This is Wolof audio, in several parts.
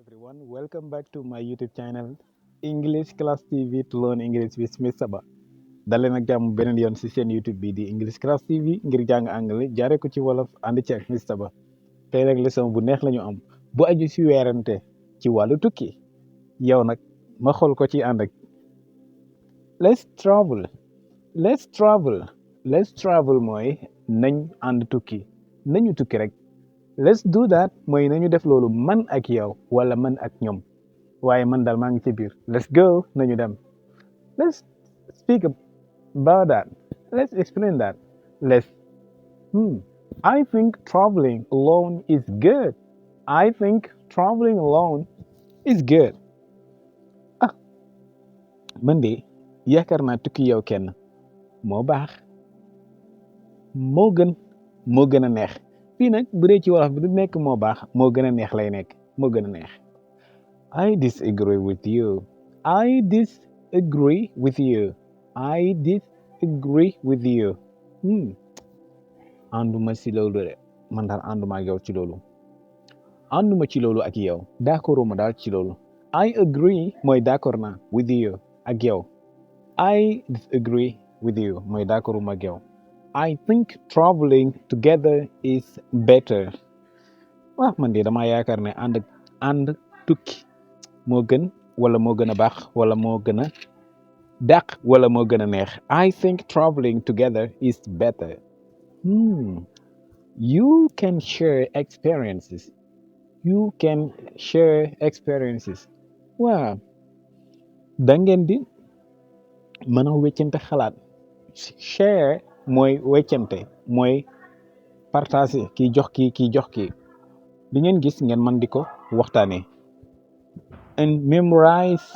everyone, welcome back to my YouTube channel English Class TV to learn English with Mr. Ba. daleen ak jàmm beneen yoon ci seen YouTube bi di English Class TV ngir jàng anglais jaaree ko ci wolof ànd ci ak Mr. Ba. tey nag leçon bu neex lañu am bu aju ci weerante ci wàllu tukki yow nag ma xool ko ci ànd ak let's travel let's travel let's travel mooy nañ ànd tukki nañu tukki rek. let's do that mooy nañu def loolu man ak yow wala man ak ñoom waaye man daal maa ngi ci biir let's go nañu dem let's speak about that let's explain that let's I think traveling alone is good. I think traveling alone is good. ah man de yaakaar naa tukki yow kenn moo baax moo gën moo gën a neex fii nag bu dee ci wolof bi du nekk moo baax moo gën a neex lay nekk moo gën a neex. I disagree with you. I disagree with you. I disagree with you. ànduma ci loolu de man daal ànduma ak yow ci loolu ànduma ci loolu ak yow d'accord ma daal ci loolu. I agree mooy d'accord naa with you ak yow. I disagree with you mooy d'accord ma ak yow. I think traveling together is better. man de damaa yaakaar ne ànd tukki moo gën wala moo gën a baax wala moo gën a dàq wala moo gën a neex. I think traveling together is better. You can share experiences. You can share experiences. waaw da ngeen di mën a weccante xalaat. share mooy weccante mooy partager kii jox kii jox kii li ngeen gis ngeen mën di ko waxtaanee. and memorize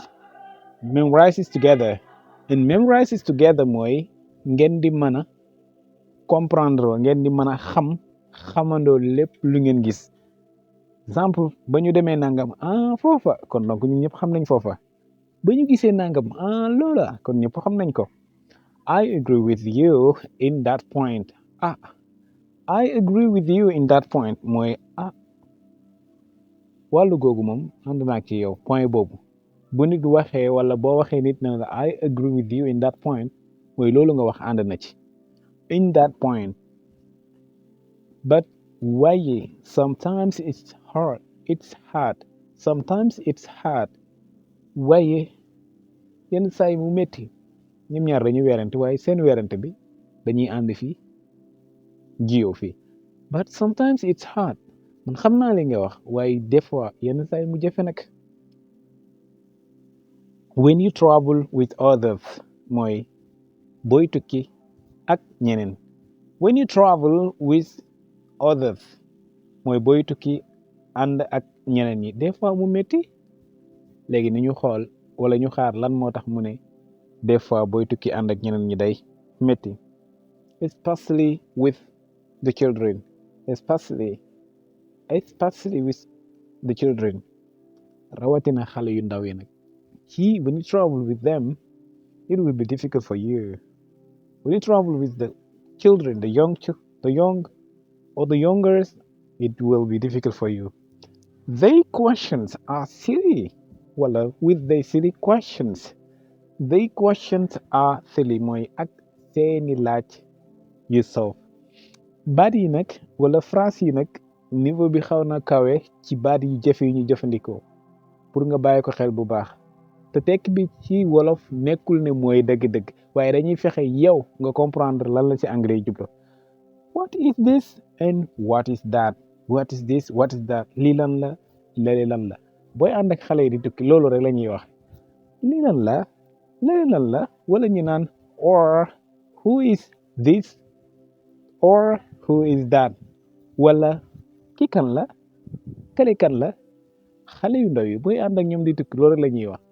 is together mooy ngeen di mën a comprendre ngeen di mën a xamandoo lépp lu ngeen gis. exemple ba ñu demee nangam foofa kon donc ñun ñëpp xam nañ foofa ba ñu gisee nangam loola kon ñëpp xam nañ ko. I agree with you in that point. I agree with you in that point mooy wàllu googu moom ànd naa ci yow point boobu bu nit waxee wala boo waxee nit na la I agree with you in that point mooy loolu nga wax ànd na ci. in that point but waaye sometimes it's hard waaye yenn saa yi mu métti ñoom ñaar dañuy werante waaye seen werante bi dañuy ànd fii jiyoo fii but sometimes it's hard man xam naa li nga wax waaye des fois yenn saa yi mu jafe nag. when you travel with others mooy booy tukki ak ñeneen. when you travel with others mooy booy tukki ànd ak ñeneen ñi des fois mu métti léegi ni ñu xool wala ñu xaar lan moo tax mu ne des fois booy tukki ànd ak ñeneen ñi day métti. especially with the children especially with the children rawatina xale yu ndaw yi nag when you travel with them it will be difficult for you. when you travel with the children the young or the younger it will be difficult for you. Their questions are silly. With their silly questions. Their questions are silly mooy ak seeni laaj yu soof. baat yi nag wala phrase yi nag niveau bi xaw na kawe ci baat yu jafe yu ñu jëfandikoo pour nga bàyyi ko xel bu baax te tekk bi ci wolof nekkul ne mooy dëgg-dëgg waaye dañuy fexe yow nga comprendre lan la ci anglais jublu. what is this and what is that. what is this what is that lii lan la lali lan la booy ànd ak xale yi di tukki loolu rek la ñuy wax lii lan la lali lan la wala ñu naan or who is this or who is that wala ki kan la kale kan la xale yu ndaw yi booy ànd ak ñoom di tukki loolu rek la ñuy wax.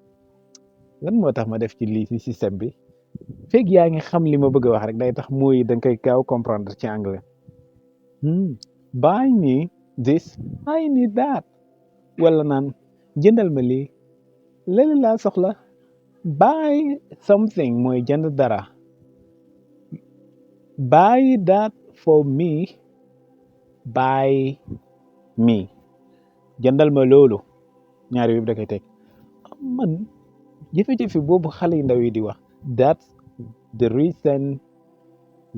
lan moo tax ma def ci lii ci système bi fekk yaa ngi xam li ma bëgg a wax rek day tax mooy da nga koy gaaw comprendre ci anglais. buy me this I need that wala naan jëndal ma lii lali laa soxla. buy something mooy jënd dara. buy that for me buy me jëndal ma loolu ñaari yëpp da koy teg man jafe-jafe boobu xale yu ndaw yi di wax that's the reason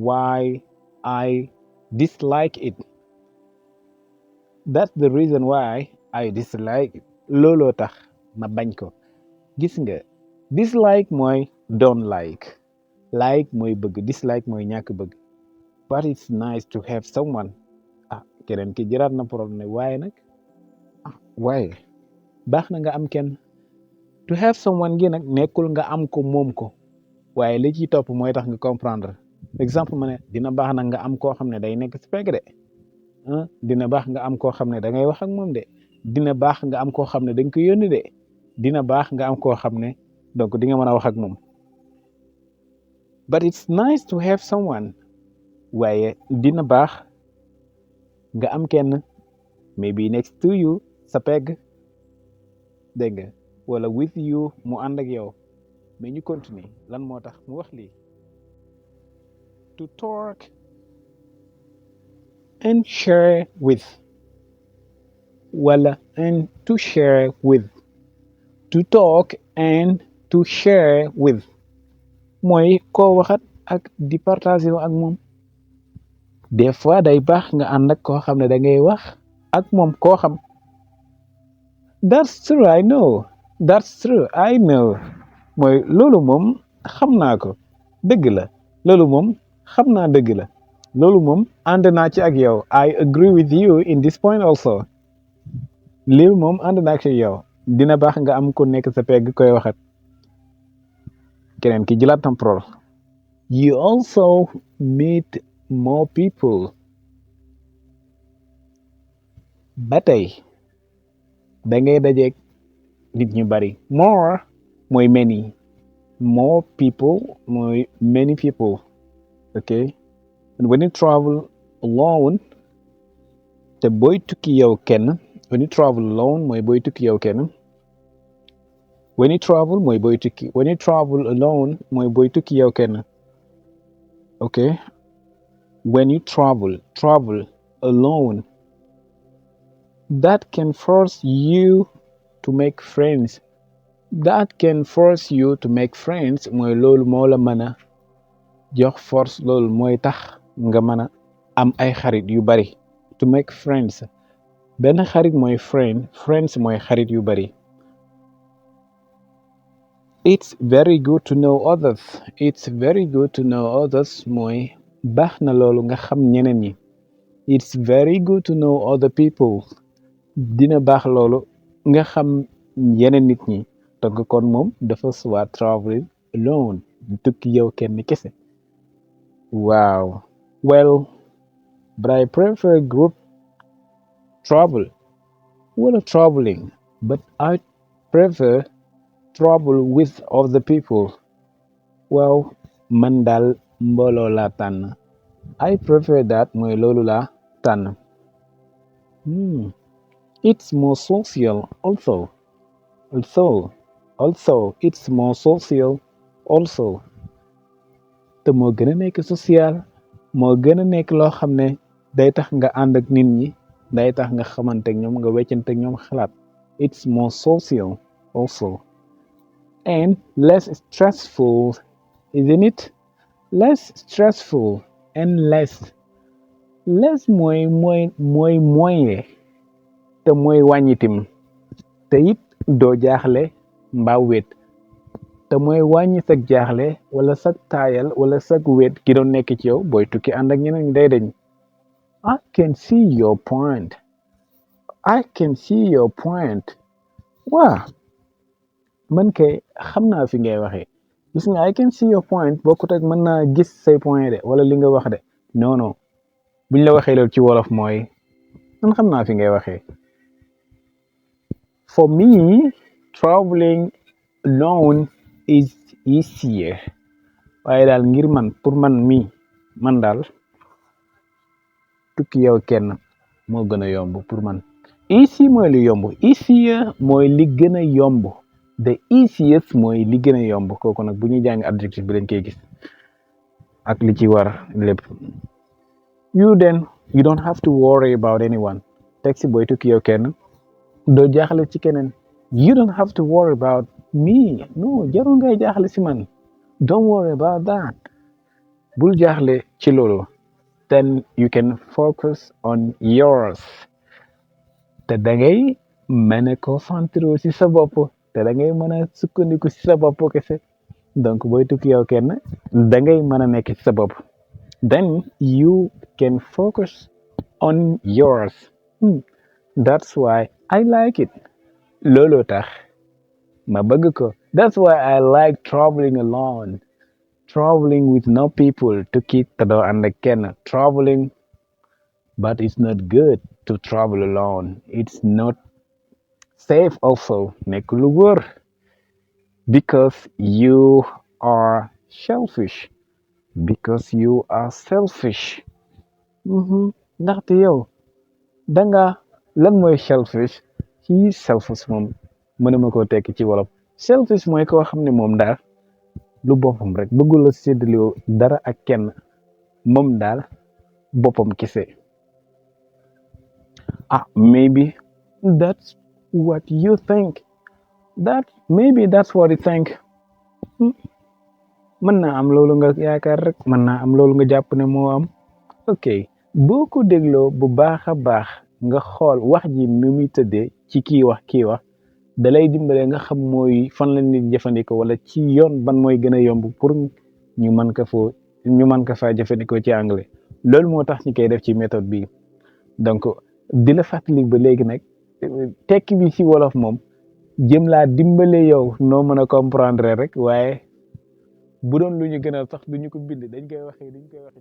why I dislike it. That's the reason why I dislike it. Looloo tax ma bañ ko. Gis nga dislike mooy don't like mooy bëgg dislike mooy ñàkk bëgg but it's nice to have someone keneen ki jëraat na problème waaye nag waaye baax na nga am kenn to have someone gi nag nekkul nga am ko moom ko waaye li ciy topp mooy tax nga comprendre exemple ma ne dina baax nag nga am koo xam ne day nekk si pegg de dina baax nga am koo xam ne da ngay wax ak moom de dina baax nga am koo xam ne dañ ko yónni de dina baax nga am koo xam ne donc di nga mën a wax ak moom but it's nice to have someone waaye dina baax nga am kenn maybe next to you sa pegg dégg nga wala with you mu ànd ak yow mais ñu continuer lan moo tax mu wax lii to talk and share with wala and to share with to talk and to share with mooy koo waxat ak di partager ak moom des fois day baax nga ànd ak koo xam ne da ngay wax ak moom koo xam that's true I know mooy loolu moom xam naa ko dëgg la loolu moom xam naa dëgg la loolu moom ànd naa ci ak yow I agree with you in this point also lii moom ànd naa ci yow dina baax nga am ko nekk sa pegg koy waxat keneen ki jëlaat tam parole you also meet more people ba tey da ngay dajeeg nit ñu bari more mooy many more people mooy many people okay and when you travel alone te booy tukki yow kenn when you travel alone mooy booy tukki yow kenn when you travel mooy booy tukki when you travel alone mooy booy tukki yow kenn okay when you travel alone that can force you to make friends mooy loolu moo la mën a jox force loolu mooy tax nga mën a am ay xarit yu bari to make friends benn xarit mooy friends mooy xarit yu bari it's very good to know others mooy baax na loolu nga xam ñeneen ñi it's very good to know other people dina baax loolu nga xam yeneen nit ñi donc kon moom dafa soit traveling alone tukki yow kenn kese waaw well but I prefer group travel wala traveling but I prefer travel with other people waaw man daal mbooloo laa tànn I prefer that mooy loolu laa tànn it's more social also it's more social also te moo gën a nekk social moo gën a nekk loo xam ne day tax nga ànd ak nit ñi day tax nga xamante ak ñoom nga weccante ak ñoom xalaat it's more social also and less stressful isn't it less stressful and less mooy moyen te mooy wàññitim te it doo jaaxle mbaa wéet te mooy wàññi sag jaaxle wala sag taayal wala sag wéet ki doon nekk ci yow booy tukki ànd ak ñeneen ñi day dañ I can see your point waa man kay xam naa fi ngay waxee gis nga I can see your point bokkut ak mën naa gis say point de wala li nga wax de non buñ la waxee loolu ci wolof mooy man xam naa fi ngay waxee for me traveling alone is easier waaye daal ngir pour man daal tukki yow kenn moo gën a yomb pour man easy mooy lu yomb easier mooy li gën a yomb the easiest mooy li gën a yomb kooku nag bu ñuy jàng adjectif bi lañ koy gis ak li ci war lépp you don't have to worry about anyone teg si booy tukki yow kenn doo jaaxle ci keneen You don't have to worry about me. No, jarul ngay jaaxle si man. Don't worry about that. Bul jaaxle ci loolu. Then you can focus on yours. Te da ngay mën a concentré si sa bopp. Te da ngay mën a sukkandiku si sa bopp kese. Donc booy tukki yow kenn da ngay mën a nekk ci sa bopp. Then you can focus on yours. That's why I like it. Looloo tax ma bëgg ko. That's why I like traveling alone. Traveling with no people. Tukki te doo ànd ak kenn. Traveling, but it's not good to travel alone. It's not safe also. Nekk lu wóor. Because you are selfish. Because you are selfish. Ndaxte yow danga lan mooy selfish ci selfish moom mënuma koo tekki ci wolof. Selfish mooy koo xam ne moom daal lu boppam rek bëggul a séddaloo dara ak kenn moom daal boppam kese. Maybe that's what you think. Maybe that's what you think. mën naa am loolu nga yaakaar rek mën naa am loolu nga jàpp ne moo am. Ok boo ko dégloo bu baax a baax nga xool wax ji nu muy tëddee ci kii wax da lay dimbale nga xam mooy fan la nit jëfandikoo wala ci yoon ban mooy gën a yomb pour ñu mën ko faa jëfandikoo ci anglais loolu moo tax ñu koy def ci méthode bi. Donc di la fàttali ba léegi nag tekki bi ci wolof moom jëm laa dimbale yow noo mën a comprendre rek waaye bu doon lu ñu gën a sax du ñu ko bind dañ koy waxee ci wolof.